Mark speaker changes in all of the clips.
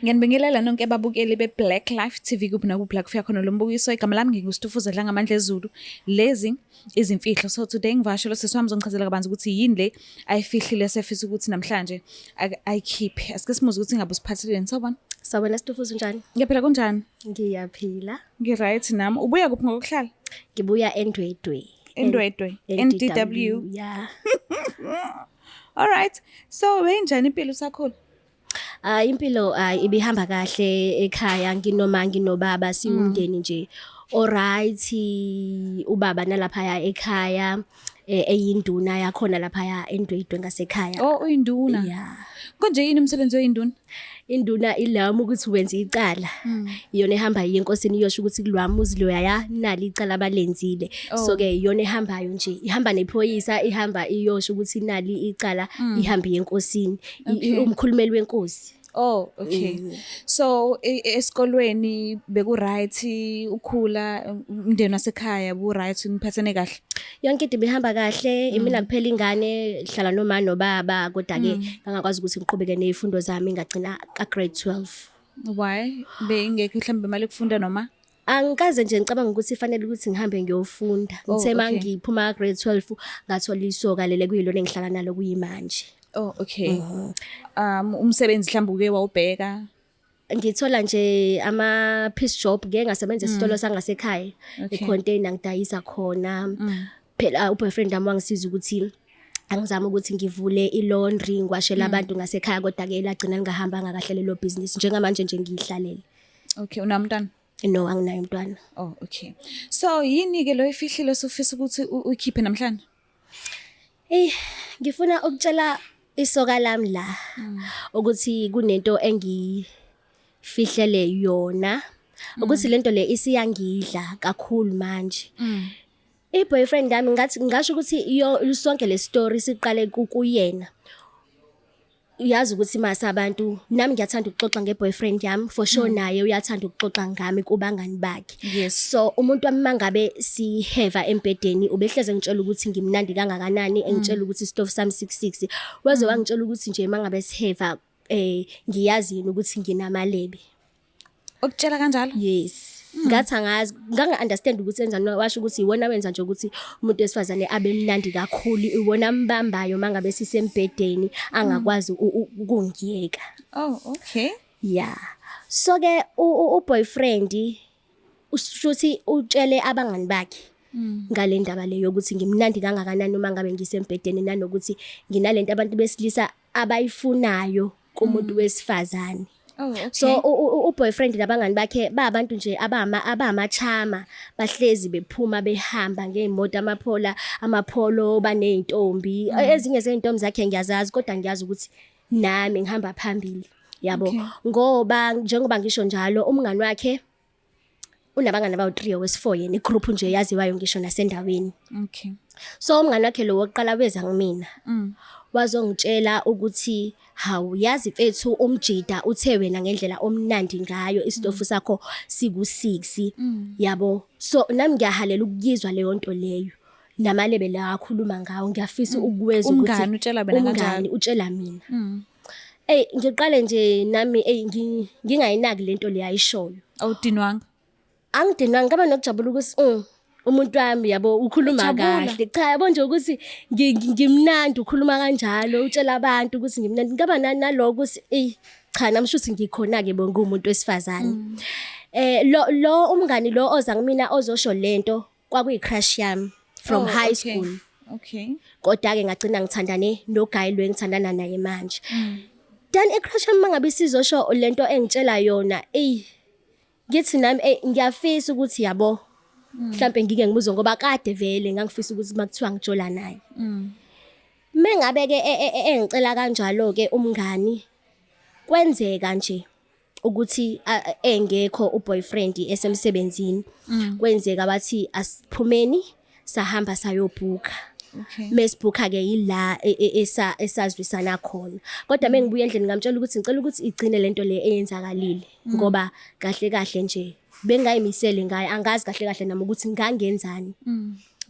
Speaker 1: Ngiyanibingelela nonke babukeli be-Black Life TV kuphi nakuphi la kufika khona lo mbukiso. Igama lami nginguStufuza Dlangamandla Ezulu. Lezi izimfihlo. So today ngivakashele usisi wami uzongichazela kabanzi ukuthi yini le ayifihlile esefisa ukuthi namhlanje ayikhiphe. Asike simuze ukuthi ingabe usiphatheleni. Sawubona.
Speaker 2: Sawubona Stufuza, unjani?
Speaker 1: Ngiyaphila, kunjani?
Speaker 2: Ngiyaphila.
Speaker 1: Ngi-right nami. Ubuya kuphi ngokuhlala?
Speaker 2: Ngibuya eNdwedwe.
Speaker 1: Endwedwe. NDW.
Speaker 2: Yeah.
Speaker 1: All right. So beyinjani impilo usakhula?
Speaker 2: Ah, impilo ibihamba kahle ekhaya, nginoma nginobaba, siwumndeni nje. Alright, ubaba nalapha ekhaya eyinduna yakhona lapha eNdwedwe ngasekhaya.
Speaker 1: Oh, uyinduna.
Speaker 2: Yeah.
Speaker 1: Konje yini umsebenzi weyinduna?
Speaker 2: Induna ilami ukuthi wenza icala. Iyona ehamba iye enkosini iyosho ukuthi kulwa muzi loya nali icala abalenzile. So ke iyona ehambayo nje, ihamba nephoyisa, ihamba iyosho ukuthi nali icala, ihamba iye enkosini. Umkhulumeli wenkosi.
Speaker 1: Oh, okay. So esikolweni beku right ukhula, umndeni wasekhaya bu right, niphathene kahle?
Speaker 2: Yonke into ibihamba kahle, imina kuphela ingane, hlala noma nobaba, kodwa ke ngangakwazi ukuthi ngiqhubeke nezifundo zami, ngagcina ka grade 12.
Speaker 1: Why? Bengekho mhlawumbe imali yokufunda noma?
Speaker 2: Angikaze nje ngicabanga ukuthi fanele ukuthi ngihambe ngiyofunda. Ngithe mangiphuma ka grade 12 ngathola isoka lele kuyilona engihlala nalo kuyimanje.
Speaker 1: Oh, okay. Umsebenzi mhlawumbe uke wawubheka?
Speaker 2: Ngithola nje ama piece job, ngeke ngasebenza esitolo sangasekhaya, e-container ngidayisa khona. Phela uboyfriend wami wangisiza ukuthi angizama ukuthi ngivule i-laundry, ngiwashele abantu ngasekhaya, kodwa ke lagcina lingahambanga kahle lelo business. Njengamanje nje ngiyihlalele.
Speaker 1: Okay, unamntwana?
Speaker 2: No, anginayo umntwana.
Speaker 1: Oh, okay. So yini ke lo ifihlile osufisa ukuthi uyikhiphe namhlanje?
Speaker 2: Ey, ngifuna ukutshela isoka lami la ukuthi kunento engifihlele yona, ukuthi lento le isiyangidla kakhulu manje. I-boyfriend yami, ngathi ngasho ukuthi yo sonke le story siqale kuyena. Uyazi ukuthi mase abantu, nami ngiyathanda ukuxoxa nge-boyfriend yami, for sure naye uyathanda ukuxoxa ngami kubangani bakhe. So umuntu wami mangabe siheva embhedeni ubehleze ngitshela ukuthi ngimnandi kangakanani, engitshela ukuthi isitofu sami 66. Waze wangitshela ukuthi nje mangabe siheva ngiyazi yini ukuthi nginamalebe.
Speaker 1: Ukutshela kanjalo?
Speaker 2: Yes. Ngathi angazi, nganga understand ukuthi enzani, washo ukuthi iwona wenza nje ukuthi umuntu wesifazane abe mnandi kakhulu, iwona mbambayo mangabe sisembhedeni angakwazi ukungiyeka.
Speaker 1: Oh, okay.
Speaker 2: Yeah. So ke u-boyfriend ushuthi utshele abangani bakhe ngale ndaba le yokuthi ngimnandi kangakanani uma ngabe ngisembhedeni, nanokuthi nginalento abantu besilisa abayifunayo kumuntu wesifazane.
Speaker 1: Oh, okay.
Speaker 2: So u-boyfriend nabangani bakhe ba abantu nje abama-charmer, bahlezi bephuma behamba ngey'moto, amaphola amapholo, baney'ntombi. Ezinye zey'ntombi zakhe ngiyazazi, kodwa ngiyazi ukuthi nami ngihamba phambili. Yabo, ngoba njengoba ngisho njalo, umngani wakhe unabangani abawu-3, owesi-4 yena, igroup nje yaziwayo ngisho nasendaweni. So umngani wakhe lo wokuqala weza kumina. Wazongitshela ukuthi, "Hawu, yazi mfethu, umjida uthe wena ngendlela omnandi ngayo isitofu sakho siku-6, yabo." So nami ngiyahalela ukuyizwa leyo nto leyo. Namalebe la akhuluma ngawo ngiyafisa ukuwezwa ukuthi
Speaker 1: Umngani utshela wena kanjalo?
Speaker 2: Umngani utshela mina. Ey, ngiqale nje nami ey ngingayinaki lento le ayishoyo.
Speaker 1: Awudinwanga?
Speaker 2: Angidinwanga, ngaba nokujabula ukuthi umuntu wami, yabo, ukhuluma
Speaker 1: Ujabula?
Speaker 2: kahle. Cha, yabo nje ukuthi ngimnandi, ukhuluma kanjalo, utshela abantu ukuthi ngimnandi. Ngaba naloko ukuthi ey cha, nami shuthi ngikhona ke bo ngumuntu wesifazane. Lo umngani lo oza kumina ozosho lento kwakuyi crush yami from high school. Kodwa ke ngagcina ngithandane no guy lo engithandana naye manje. Then i-crush yami mangabe isizosho lento engitshela yona, ey ngithi nami ey ngiyafisa ukuthi, yabo, mhlambe ngike ngibuzwe, ngoba kade vele ngangifisa ukuthi makuthiwa ngijola naye. Mengabe ke engicela kanjalo ke umngani, kwenzeka nje ukuthi engekho uboyfriend, esemsebenzini, kwenzeka bathi asiphumeni, sahamba sayobhuka. Mesibhukha ke yila esazwisana khona, kodwa mengibuya endlini ngamtshela ukuthi ngicela ukuthi igcine lento le eyenzakalile, ngoba kahle kahle nje bengayimisele ngayo, angazi kahle kahle nami ukuthi ngangenzani.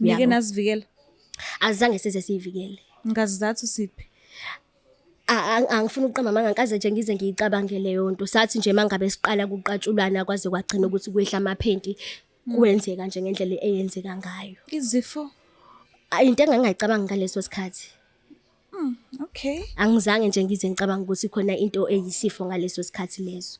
Speaker 1: Nike
Speaker 2: Uyabo.
Speaker 1: nazivikela?
Speaker 2: Azange size siyivikele.
Speaker 1: Ngazizathu siphi?
Speaker 2: Angifuni ukuqamba amanga, angikaze nje ngize ngiyicabange leyo nto. Sathi nje mangabe siqala kuqatshulwana kwaze kwagcina ukuthi kwehla amaphenti, kwenzeka nje ngendlela eyenzeka ngayo.
Speaker 1: Izifo?
Speaker 2: Into engangingayicabangi ngaleso sikhathi.
Speaker 1: Okay.
Speaker 2: Angizange nje ngize ngicabanga ukuthi khona into eyisifo ngaleso sikhathi leso.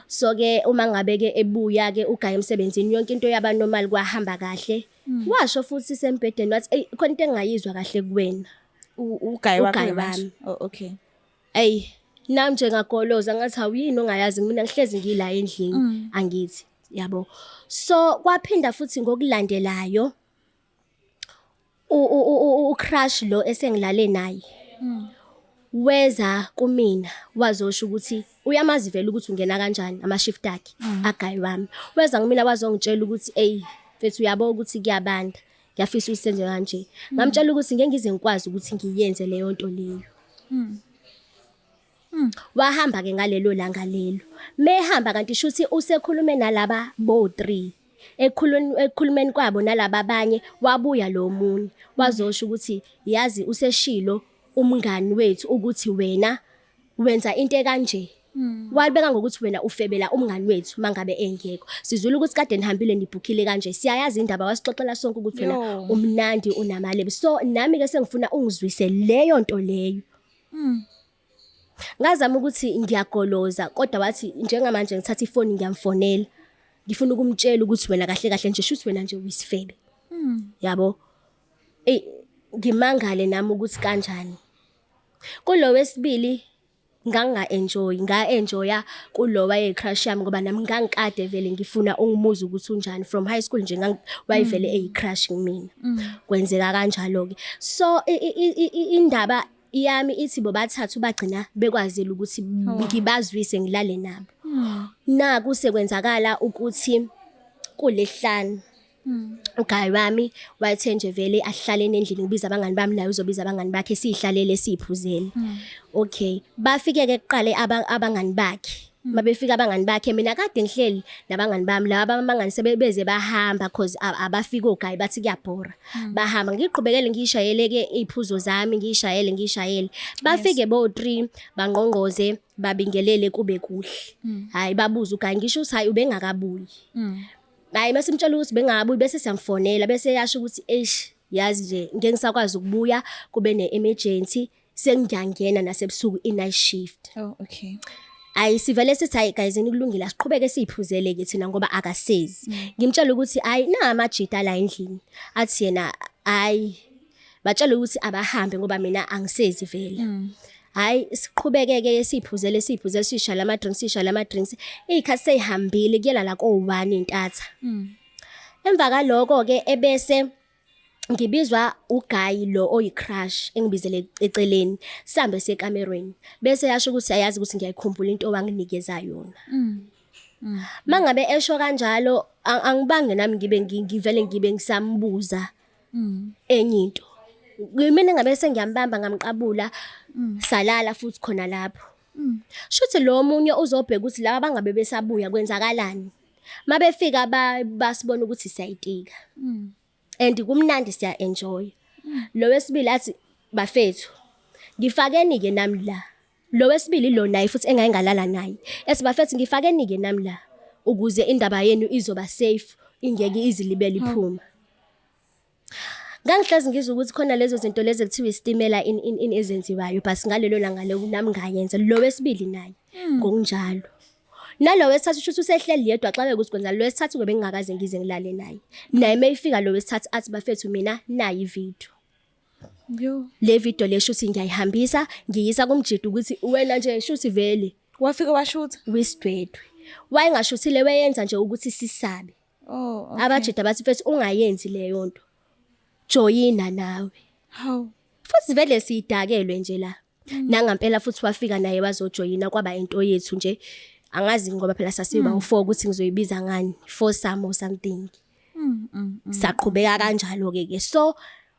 Speaker 2: So-ke uma ngabe-ke ebuya-ke ugaya emsebenzini yonke into yaba normal kwahamba kahle. Washo futhi sembhedeni wathi, eyi khona into engingayizwa kahle kuwena.
Speaker 1: Ugayi wakho
Speaker 2: Ugayi
Speaker 1: manje?
Speaker 2: wami.
Speaker 1: Oh, okay.
Speaker 2: Eyi, nami nje ngagoloza ngathi hawu yini ongayazi mina ngihlezi ngila endlini angithi yabo. So kwaphinda futhi ngokulandelayo u-crush lo esengilale naye weza kumina wazosho ukuthi uyamazi vele ukuthi ungena kanjani ama-shift akhe agayi wami. Weza kumina wazongitshela ukuthi eyi mfethu uyabo ukuthi kuyabanda, ngiyafisa ukuthi senze kanje. Ngamtshela ukuthi ngeke ngize ngikwazi ukuthi ngiyenze leyo nto leyo. Wahamba ke ngalelo langa lelo. Mehamba kanti shuthi usekhulume nalaba bo 3. Ekukhulumeni kwabo nalaba abanye wabuya lo munye wazosho ukuthi yazi useshilo umngani wethu ukuthi wena wenza into ekanje. Walibeka ngokuthi wena ufebela umngani wethu mangabe engekho. Sizwile ukuthi kade nihambile nibhukhile kanje. Siyayazi indaba wasixoxela sonke ukuthi wena
Speaker 1: Yo.
Speaker 2: umnandi unamalebe. So nami ke sengifuna ungizwise leyo nto leyo. Ngazama ukuthi ngiyagoloza kodwa wathi njengamanje ngithatha ifoni ngiyamfonela. Ngifuna ukumtshela ukuthi wena kahle kahle nje shuthi wena nje uyisifebe. Yabo. Ey ngimangale nami ukuthi kanjani. Kulo wesibili nganga enjoy, nga enjoya kulo waye crush yami ngoba nami ngangikade vele ngifuna ungumuza ukuthi unjani from high school nje wayevele eyi crush kumina. Kwenzeka kanjalo ke. So indaba yami ithi bobathathu bagcina bekwazile ukuthi ngibazwise ngilale nabo. Naku sekwenzakala ukuthi kulesihlanu ugayi wami wayethe nje vele ahlaleni endlini ngibiza abangani bami naye uzobiza abangani bakhe sihlalele siphuzele. Okay, bafike ke kuqale abangani bakhe. Mabefika abangani bakhe mina kade ngihleli nabangani bami laba abangani sebebeze bahamba cause abafika ogayi bathi kuyabhora. Bahamba ngiqhubekele ngishayele ke iziphuzo zami ngishayele. Bafike bo 3 bangqongqoze babingelele kube kuhle. Hayi babuza ugayi ngisho ukuthi hayi ubengakabuyi. Hayi masimtshela ukuthi bengabuyi bese siyamfonela bese yasho ukuthi eish yazi nje ngeke ngisakwazi ukubuya kube ne-emergency sengiyangena nasebusuku i-night shift.
Speaker 1: Oh, okay.
Speaker 2: Ayi sivele sithi hayi guys kulungile asiqhubeke siyiphuzele ke thina ngoba akasezi. Ngimtshela ukuthi hayi na amajita la endlini. Athi yena hayi batshela ukuthi abahambe ngoba mina angisezi vele. Hayi siqhubeke ke siphuzele siphuzele sishala ama drinks sishala ama drinks. Izikhathi seyihambile kuyela la ko 1 intatha. Emva kaloko ke ebese ngibizwa uGuy lo oyi-crush engibizele eceleni sihambe siye ekamerweni bese yasho ukuthi ayazi ukuthi ngiyayikhumbula into owanginikeza yona. Mangabe esho kanjalo angibange nami ngibe ngivele ngibe ngisambuza enye into. Mina ngabe sengiyambamba ngamqabula salala futhi khona lapho. Shuthi lo munye uzobheka ukuthi laba bangabe besabuya kwenzakalani. Mabefika basibona ukuthi siyayitika. And kumnandi siya enjoy. Lo wesibili athi bafethu ngifakeni ke nami la. Lo wesibili lo naye futhi engayingalala naye. Ethi bafethu ngifakeni ke nami la ukuze indaba yenu izoba safe ingeke izilibele iphuma. Ngangihlezi ngizwa ukuthi khona lezo zinto lezo kuthiwa isitimela in ezenziwayo but ngalelo langa lelo nami ngayenza lo wesibili naye ngokunjalo. Nalo wesithathu shuthi usehleli yedwa xa ukuthi kwenza lo wesithathu ngoba ngingakaze ngize ngilale naye. Naye mayifika lo wesithathu athi bafethu mina nayi ivideo.
Speaker 1: Yo.
Speaker 2: Le video le shuthi ngiyayihambisa ngiyisa kumjidi ukuthi wena nje shuthi vele
Speaker 1: Wafika washutha.
Speaker 2: wisidwedwe. Wayengashuthile weyenza nje ukuthi sisabe.
Speaker 1: Oh, okay.
Speaker 2: Abajida bathi mfethu ungayenzi leyo nto. Joyina nawe.
Speaker 1: Hawu.
Speaker 2: Futhi vele siyidakelwe nje la. Nangampela futhi wafika naye wazojoyina kwaba into yethu nje. Angazi ngoba phela sasiba u4 ukuthi ngizoyibiza ngani, foursome or something. Saqhubeka kanjalo ke ke. So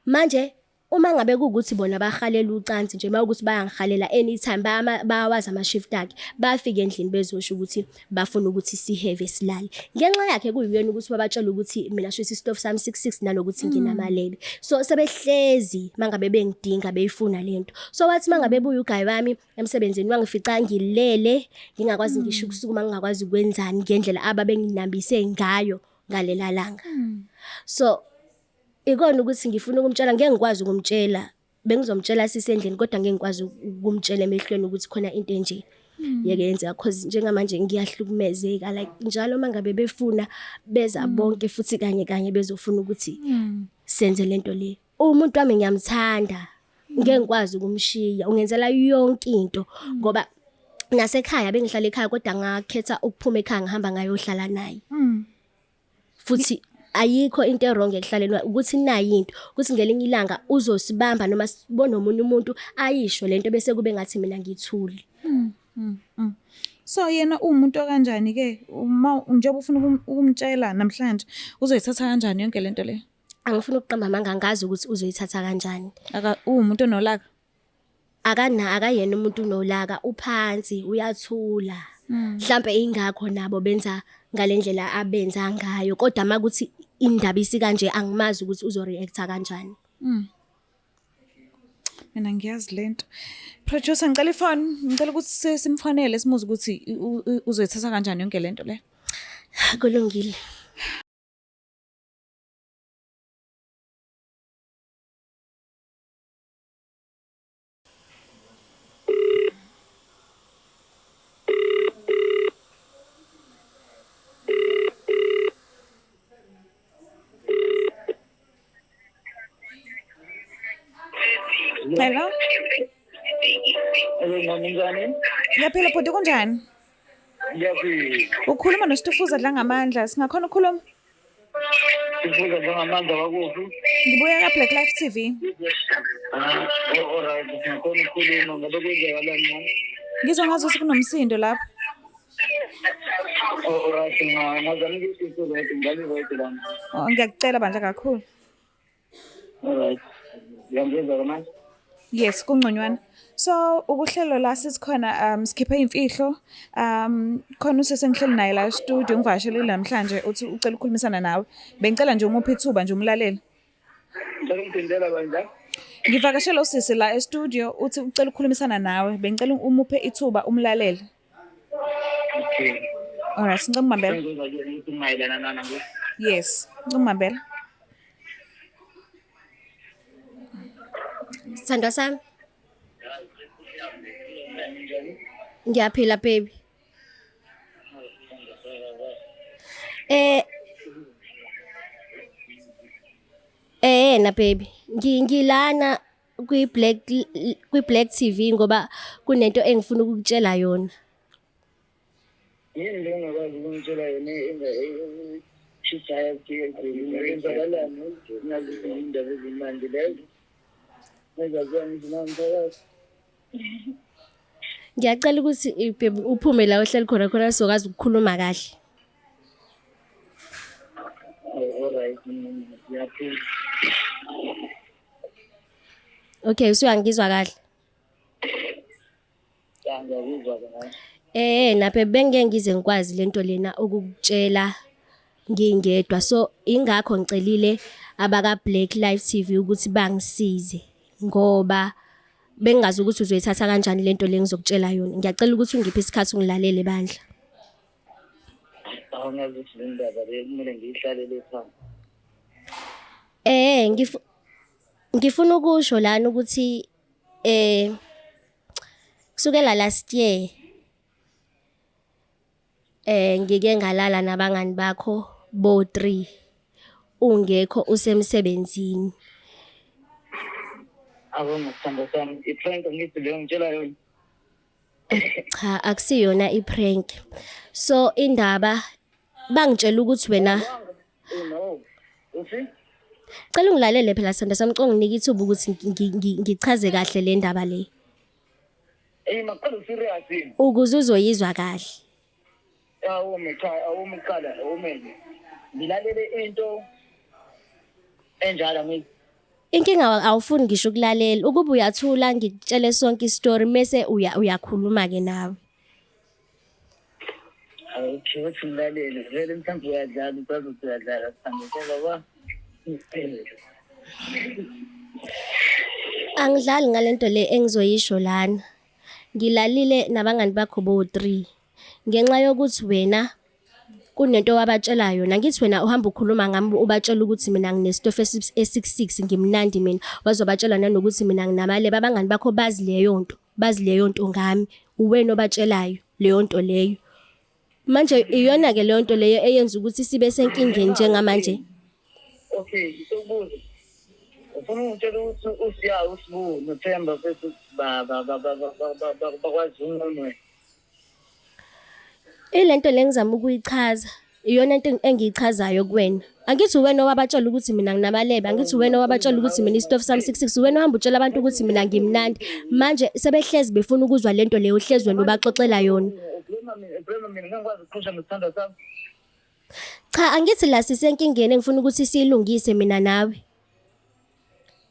Speaker 2: manje Uma ngabe kuwukuthi bona bahalela ucansi nje mawukuthi bayangihalela anytime bayawazi ama-shift akhe, bafika endlini bezosho ukuthi bafuna ukuthi siheve silale. Ngenxa yakhe kuyiyena ukuthi wabatshela ukuthi mina shuthi isitofu sami 66 nanokuthi nginamalebe. So sebehlezi mangabe bengidinga beyifuna lento. So wathi mangabe buya ugayi wami emsebenzini wangifica ngilele ngingakwazi ngisho ukusukuma ngingakwazi ukwenzani ngendlela ababenginambise ngayo ngalela langa. So ikona ukuthi ngifuna ukumtshela ngeke ngikwazi ukumtshela bengizomtshela sisendlini kodwa ngeke ngikwazi ukumtshela emehlweni ukuthi khona into enje yeke yenzeka cause njengamanje ngiyahlukumezeka like njalo uma ngabe befuna beza bonke futhi kanye kanye bezofuna ukuthi senze lento le. Umuntu wami ngiyamthanda ngeke ngikwazi ukumshiya ungenzela yonke into ngoba nasekhaya bengihlala ekhaya kodwa ngakhetha ukuphuma ekhaya ngihamba ngayohlala naye. Futhi ayikho into e-wrong ekuhlaleni ukuthi nayi into ukuthi ngelinye ilanga uzosibamba noma sibone omunye umuntu ayisho lento bese kube ngathi mina ngithule.
Speaker 1: So yena uwumuntu okanjani ke uma njengoba ufuna ukumtshela namhlanje uzoyithatha kanjani yonke lento le?
Speaker 2: Angifuni ukuqamba amanga angazi ukuthi uzoyithatha kanjani.
Speaker 1: Aka uwumuntu onolaka?
Speaker 2: Akana akayena umuntu unolaka uphansi uyathula. Mhlambe ingakho nabo benza ngalendlela abenza ngayo kodwa makuthi indaba isikanje angimazi ukuthi uzoreacta kanjani.
Speaker 1: Mina ngiyazi lento. Producer ngicela ifone, ngicela ukuthi simfonele simuze ukuthi uzoyithatha kanjani yonke lento le.
Speaker 2: Kulungile.
Speaker 1: Hello?
Speaker 3: Hello, mama unjani?
Speaker 1: Ngiyaphila bhuti kunjani?
Speaker 3: Ngiyaphila.
Speaker 1: Ukhuluma noStufuza Dlangamandla, singakhona ukukhuluma?
Speaker 3: Sifuza njengamandla wakuphi?
Speaker 1: Ngibuya ka Black Life TV.
Speaker 3: Ah, oh, alright, singakhona ukukhuluma ngabe kwenzakalani mama?
Speaker 1: Ngizwa ngazi ukuthi kunomsindo lapho.
Speaker 3: Oh, alright, ngazama ukuthi right, ngabe right lana.
Speaker 1: Oh, ngiyakucela bandla kakhulu.
Speaker 3: Alright. Uyangizwa ke manje?
Speaker 1: Yes, kungconywana. So ukuhlelo la sisikhona sikhiphe imfihlo. Khona usese ngihleli naye la studio ngivakashelile namhlanje uthi ucela ukukhulumisana nawe. Bengicela nje umuphe ithuba nje umlalele.
Speaker 3: Ngicela ungiphindela bandla.
Speaker 1: Ngivakashela usisi la e-studio uthi ucela ukukhulumisana nawe. Bengicela umuphe ithuba umlalele.
Speaker 3: Okay.
Speaker 1: Alright, ngicela ungibambele.
Speaker 3: Sengizwa ke ukuthi mayelana nana nje.
Speaker 1: Yes, ngicela ungibambele.
Speaker 2: Sithandwa sami. Ngiyaphila baby. Eh Eh na baby, ngilana kwi Black kwi Black TV ngoba kunento engifuna ukukutshela yona.
Speaker 3: Yini le ongakwazi ukungitshela yona eshisa kwenzakalani? Nazi izindaba ezimnandi lezo. Ezaziwa ngisho nangomphakathi.
Speaker 2: Ngiyacela ukuthi baby uphume la ohleli khona khona sizokwazi ukukhuluma kahle.
Speaker 3: Oh, alright, ngiyaphuma.
Speaker 2: Okay, usuyangizwa kahle.
Speaker 3: Ya, ngiyakuzwa ke manje.
Speaker 2: Eh naphe bengeke ngize ngikwazi lento lena ukukutshela ngingedwa so ingakho ngicelile abaka Black Life TV ukuthi bangisize ngoba bengingazi ukuthi uzoyithatha kanjani lento le ngizokutshela yona. Ngiyacela ukuthi ungiphe isikhathi ungilalele bandla.
Speaker 3: Awungazi ukuthi le ndaba le kumele ngiyihlalele phansi.
Speaker 2: Eh ngifuna ukusho lana ukuthi eh kusukela last year eh ngike ngalala nabangani bakho bo 3 ungekho usemsebenzini.
Speaker 3: Awunga sithandwa sami, i-prank angithi leyo ngitshela yona.
Speaker 2: Cha akusiyona i-prank. So indaba bangitshela ukuthi wena
Speaker 3: No. Uthi?
Speaker 2: Cela ungilalele phela sithandwa sami unginike ithuba ukuthi ngichaze kahle le ndaba le.
Speaker 3: Eh maqala userious yini?
Speaker 2: Ukuze uzoyizwa kahle.
Speaker 3: Awume cha, awume kuqala, awume nje. Ngilalele into enjalo ngithi.
Speaker 2: Inkinga awufuni ngisho ukulalela. Ukuba uyathula ngikutshele sonke isitori mese uyakhuluma-ke nawe.
Speaker 3: Okay, uthi ngilalele vele mhlawumbe uyadlala ucaza ukuthi uyadlala sithando ngoba ba
Speaker 2: Angidlali ngalento le engizoyisho lana. Ngilalile nabangani bakho bowu-three ngenxa yokuthi wena kunento owabatshela yona. Angithi wena uhamba ukhuluma ngami ubatshela ukuthi mina nginesitofu esik-six ngimnandi mina. Waze wabatshela nanokuthi mina nginamalebe. Abangani bakho bazi leyo nto, bazi leyo nto ngami. Uwena obatshelayo leyo nto leyo. Manje iyona-ke leyo nto leyo eyenza ukuthi sibe senkingeni njengamanje.
Speaker 3: Okay, ngikubuze. Ufuna ungitshela ukuthi uSiya uSibu noThemba fethu ba ba ba ba ba bakwazi unqono wena.
Speaker 2: Ilento le engizama ukuyichaza iyona into engiyichazayo kuwena. Angithi uwena owabatshela ukuthi mina nginamalebe, angithi uwena owabatshela ukuthi mina isitofu sami six six, uwena ohamba utshela abantu ukuthi mina ngimnandi. Manje sebehlezi befuna ukuzwa lento leyo uhlezi wena ubaxoxela yona.
Speaker 3: Ublema mina, ublema mina ngeke ngikwazi ukuqhosha ngesithandwa sami.
Speaker 2: Cha, angithi la sisenkingeni engifuna ukuthi siyilungise mina nawe.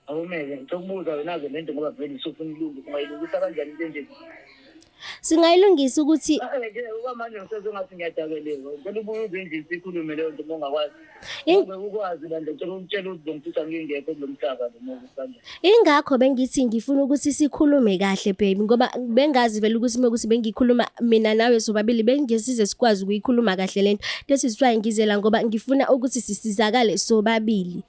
Speaker 3: Awumele ngicela ukubuza wena-ke lento ngoba vele usufuna ilungise ungayilungisa kanjani into enje?
Speaker 2: Singayilungisa ukuthi
Speaker 3: Eh, ke okwamanje ngiseze ngathi ngiyadakeleka. Ngicela ubuye uze endlini sikhulume leyo nto uma ungakwazi. Ube ukwazi bandla ngicela ukutshela ukuthi uzongithusa ngingekho kulo mhlaba lo uma kanjani.
Speaker 2: Ingakho bengithi ngifuna ukuthi sikhulume kahle baby ngoba bengazi vele ukuthi uma ukuthi bengikhuluma mina nawe sobabili bengesize sikwazi ukuyikhuluma kahle lento. That is why ngizela ngoba ngifuna ukuthi sisizakale sobabili.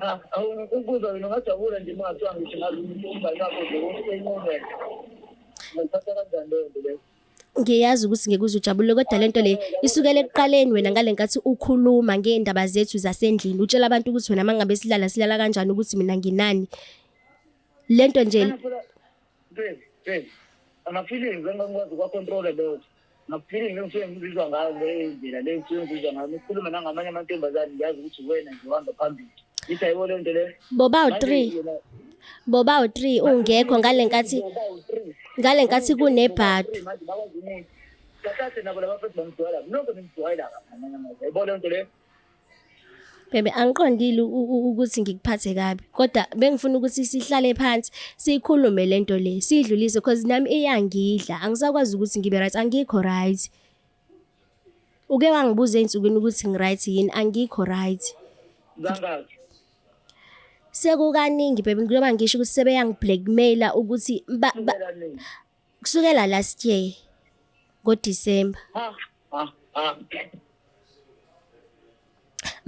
Speaker 3: Ah, ukubuza wena ungajabula nje uma ngathiwa ngisho ngazi ukuthi umngani wakho nje usenqumene. Ungayithatha kanjani leyo nto leyo?
Speaker 2: Ngiyazi ukuthi ngeke uze ujabule kodwa lento le isukela ekuqaleni wena ngale nkathi ukhuluma ngey'ndaba zethu zasendlini utshela abantu ukuthi wena mangabe silala silala kanjani ukuthi mina nginani. Lento nje
Speaker 3: Phela babe, babe, ama-feelings engangikwazi ukuwa-control-a lokho. Ama-feelings engisuke ngizizwa ngayo ngaleyo ndlela leyo ngisuke ngizizwa ngayo. Ngikhuluma nangamanye amantombazane ngiyazi ukuthi wena nje uhamba phambili. Ithi ayibo leyo nto leyo.
Speaker 2: Bobawu-three,
Speaker 3: Manje wena
Speaker 2: bobawu-three ungekho ngale nkathi
Speaker 3: bobawu-three.
Speaker 2: ngale nkathi kunebhadu.
Speaker 3: Manje bakwazi umuntu. Kahle nabo laba futhi bangijwayela. Nonke ningijwayela ngamanye amazwi. Ayibo leyo nto leyo.
Speaker 2: Baby angiqondile ukuthi ngikuphathe kabi kodwa bengifuna ukuthi sihlale phansi siyikhulume lento le siyidlulise cause nami iyangidla angisakwazi ukuthi ngibe right angikho right. Uke wangibuza ey'nsukwini ukuthi ngi-right yini angikho right.
Speaker 3: Kangaki?
Speaker 2: Sekukaningi baby njengoba ngisho ukuthi sebeyangi-blackmail-a ukuthi
Speaker 3: Kusukela nini?
Speaker 2: kusukela last year ngoDisemba.
Speaker 3: Ha, ha, ha.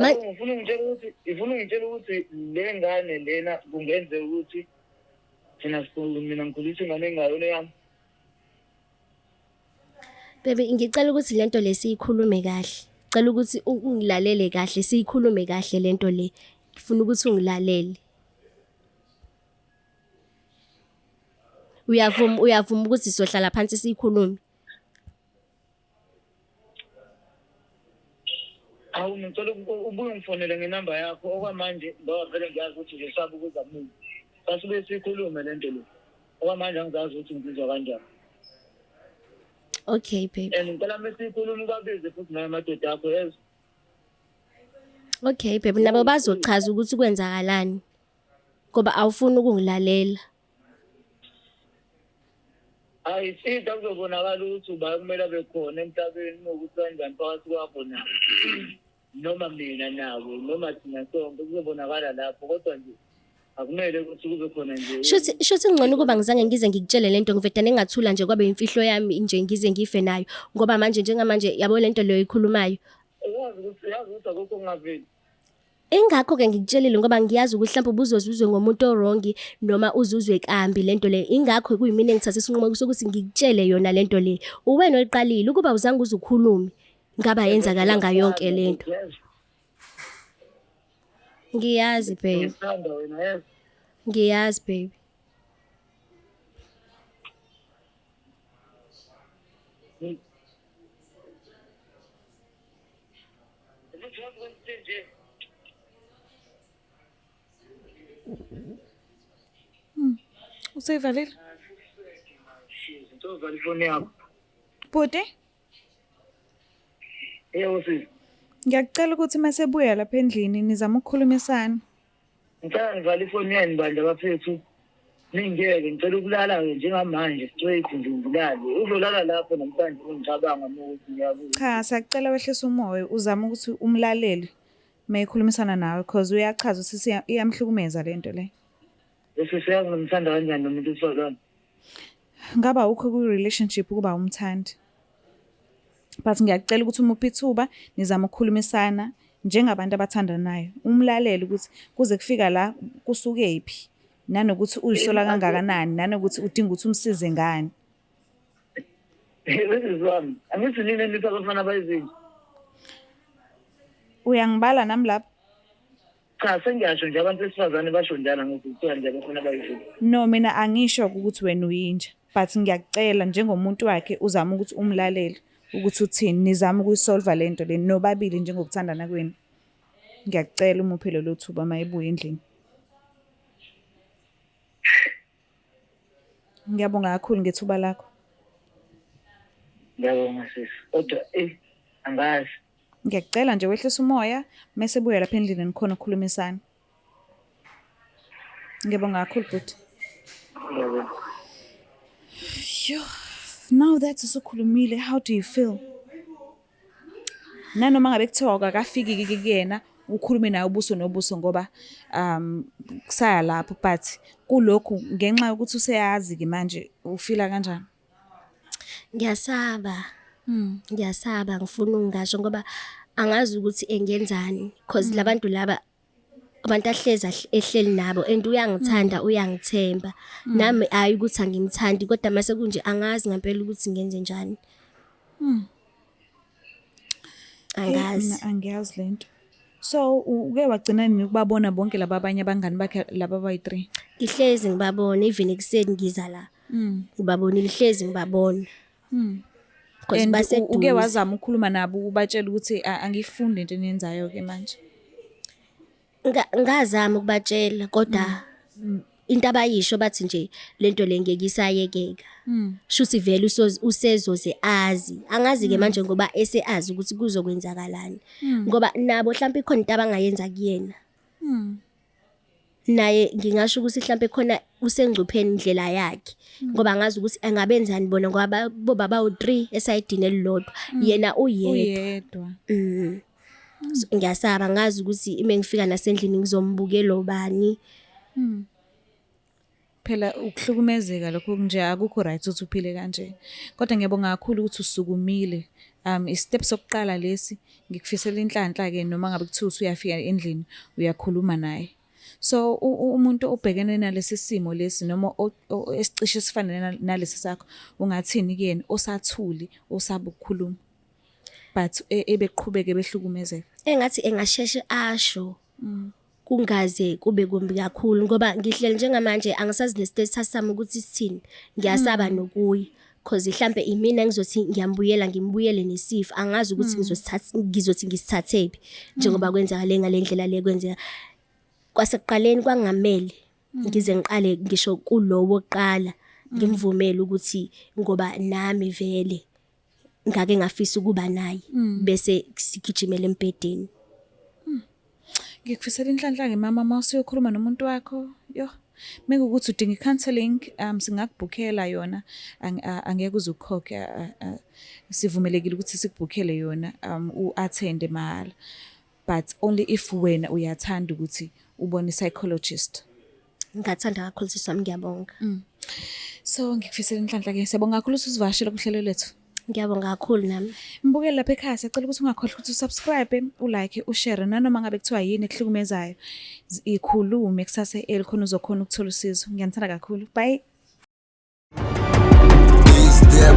Speaker 3: Ngifuna ungitshela ukuthi le ngane lena kungenzeka ukuthi thina mina ngikhulisa ingane engayona yami.
Speaker 2: Baby ngicela ukuthi lento le siyikhulume kahle. Ngicela ukuthi ungilalele kahle siyikhulume kahle lento le. Ngifuna ukuthi ungilalele. Uyavuma uyavuma ukuthi sizohlala phansi siyikhulume.
Speaker 3: Awu ngicela ubuye ungifonele ngenamba yakho okwamanje ngoba vele ngiyazi ukuthi ngisaba ukuza kumina. Sasibuye siyikhulume lento le. Okwamanje angizazi ukuthi ngizizwa kanjani.
Speaker 2: Okay baby.
Speaker 3: And ngicela mesiyikhuluma ubabize futhi naye amadoda akho yes.
Speaker 2: Okay baby nabo bazochaza ukuthi kwenzakalani. Ngoba awufuni ukungilalela.
Speaker 3: Hayi sida kuzobonakala ukuthi uba kumele abe khona emhlabeni uma ukuthi kanjani phakathi kwakho nabo. Noma mina nabo noma thina sonke kuzobonakala lapho kodwa nje akumele ukuthi kube khona nje.
Speaker 2: Shuthi shuthi ngcono ukuba ngizange ngize ngikutshele lento ngivedane ngathula nje kwabe imfihlo yami nje ngize ngife nayo ngoba manje njengamanje yabo lento leyo ikhulumayo.
Speaker 3: Uyazi ukuthi akukho okungaveli.
Speaker 2: Ingakho-ke ngikutshelile ngoba ngiyazi ukuthi mhlawumbe ubuzoze uzwe ngomuntu o-wrong noma uzuzwe kambi lento le. Ingakho kuyimina engithathe isinqumo sokuthi ngikutshele yona lento le. Uwena oyiqalile ukuba awuzange uze ukhulume ngabe ayenzakalanga yonke lento. Ngiyazi babe.
Speaker 3: Ngikuthanda wena yes.
Speaker 2: Ngiyazi baby.
Speaker 3: Ukuthi wazi ukuthi nje
Speaker 1: Useyivalile?
Speaker 3: Ngicela ifoni yakho.
Speaker 1: Bhuti,
Speaker 3: Yebo sisi.
Speaker 1: ngiyakucela ukuthi masebuya lapha endlini nizame ukukhulumisana.
Speaker 3: Ngicela nivale ifoni yenu bandla bafethu. Ningiyeke ngicela ukulala-ke njengamanje straight nje ngilale. Uzolala lapho namhlanje ungicabanga uma ukuthi ngiyabuya.
Speaker 1: Cha, siyacela wehlise umoya uzame ukuthi umlalele uma ekhulumisana nawe cause uyachaza ukuthi iyamhlukumeza le nto le.
Speaker 3: Bese siyazi ngimthanda kanjani lo muntu wesifazane.
Speaker 1: Ngaba ukho kwi-relationship ukuba umthandi. But ngiyacela ukuthi umuphe ithuba nizame ukukhulumisana njengabantu abathandanayo. Umlalele ukuthi kuze kufika la kusukephi nanokuthi uyisola kangakanani nanokuthi udinga ukuthi umsize ngani.
Speaker 3: This wami. Angithi nini enithi abafana bayizinja.
Speaker 1: Uyangibala nami lapho?
Speaker 3: Cha sengiyasho nje abantu besifazane basho njalo ngithi kuthiwa nje abafana bayizinja.
Speaker 1: No mina angisho ukuthi wena uyinja but ngiyakucela njengomuntu wakhe uzame ukuthi umlalele ukuthi uthini nizame ukuyisolva le nto le nobabili njengokuthandana kwenu. Ngiyakucela umuphe lelo thuba uma ebuya endlini. Ngiyabonga kakhulu ngethuba lakho.
Speaker 3: Ngiyabonga sisi. Kodwa angazi.
Speaker 1: Ngiyakucela nje wehlise umoya mese ebuya lapha endlini nikhona ukukhulumisana. Ngiyabonga kakhulu bhuti.
Speaker 3: Ngiyabonga.
Speaker 1: Yo, now that usukhulumile, how do you feel? Nanoma ngabe kuthiwa akakafiki kuyena ukhulume naye ubuso nobuso ngoba kusaya lapho but kulokhu ngenxa yokuthi useyazi-ke manje ufila kanjani?
Speaker 2: Ngiyasaba. Ngiyasaba ngifuna ukungasho ngoba angazi ukuthi engenzani cause labantu laba abantu ahlezi ehleli nabo and uyangithanda uyangithemba. Nami hayi ukuthi angimthandi kodwa mase kunje angazi ngempela ukuthi ngenze njani. Angazi.
Speaker 1: Mina angiyazi lento. So uke wagcina nini ukubabona bonke laba abanye abangani bakhe laba abayi-3?
Speaker 2: Ngihlezi ngibabona even ekuseni ngiza la. Ngibabonile hlezi ngibabona. Because
Speaker 1: And
Speaker 2: baseduze.
Speaker 1: uke wazama ukukhuluma nabo ubatshela ukuthi angifundi into eniyenzayo ke manje.
Speaker 2: Ngazama ukubatshela kodwa into abayisho bathi nje lento le ngeke isayekeka. Shuthi vele usezoze azi. Angazi ke manje ngoba eseazi ukuthi kuzokwenzakalani. Ngoba nabo mhlawumbe ikhona into abangayenza kuyena. Naye ngingasho ukuthi mhlawumbe khona usengcupheni indlela yakhe. Ngoba angazi ukuthi angabenzani bona ngoba boba bawu-3 esayidini elilodwa. Yena uyedwa.
Speaker 1: Uyedwa.
Speaker 2: So, ngiyasaba ngazi ukuthi uma ngifika nasendlini ngizombukela ubani.
Speaker 1: Phela ukuhlukumezeka lokho nje akukho right ukuthi uphile kanje. Kodwa ngiyabonga kakhulu ukuthi usukumile. I-step sokuqala lesi ngikufisela inhlanhla ke noma ngabe kuthiwa usuyafika endlini uyakhuluma naye. So umuntu obhekene nalesi simo lesi noma esicishe sifane nalesi sakho ungathini kuyena osathuli osaba ukukhuluma but ebeqhubeke behlukumezeka?
Speaker 2: Engathi engasheshe asho. Kungaze kube kumbi kakhulu ngoba ngihleli njengamanje angisazi ne-status sami ukuthi sithini. Ngiyasaba nokuya cause mhlambe imina ngizothi ngiyambuyela ngimbuyele nesifo angazi ukuthi ngizosithatha ngizothi ngisithathephi njengoba kwenzakale ngalendlela le kwenzeka. Kwasekuqaleni kwangamele ngize ngiqale ngisho kulowo wokuqala ngimvumele ukuthi ngoba nami vele ngake ngafisa ukuba naye bese sigijimela embhedeni.
Speaker 1: Ngikufisela inhlanhla ke mama uma usuyokhuluma nomuntu wakho. Yo, mekuwukuthi udinga i-counselling singakubhukhela yona angeke uze ukhokhe sivumelekile ukuthi sikubhukhele yona u-attend mahhala. But only if wena uyathanda ukuthi ubone i-psychologist.
Speaker 2: Ngingathanda kakhulu sisi wami ngiyabonga.
Speaker 1: So ngikufisela inhlanhla ke. Siyabonga kakhulu ukuthi usivakashele kuhlelo lethu.
Speaker 2: Ngiyabonga kakhulu nami.
Speaker 1: Mbukeli lapha ekhaya siyacela ukuthi ungakhohlwa ukuthi usubscribe, ulike, ushare nanoma ngabe kuthiwa yini ekuhlukumezayo. Ikhulume kusase early khona uzokhona ukuthola usizo. Ngiyanithanda kakhulu. Bye.
Speaker 4: Is there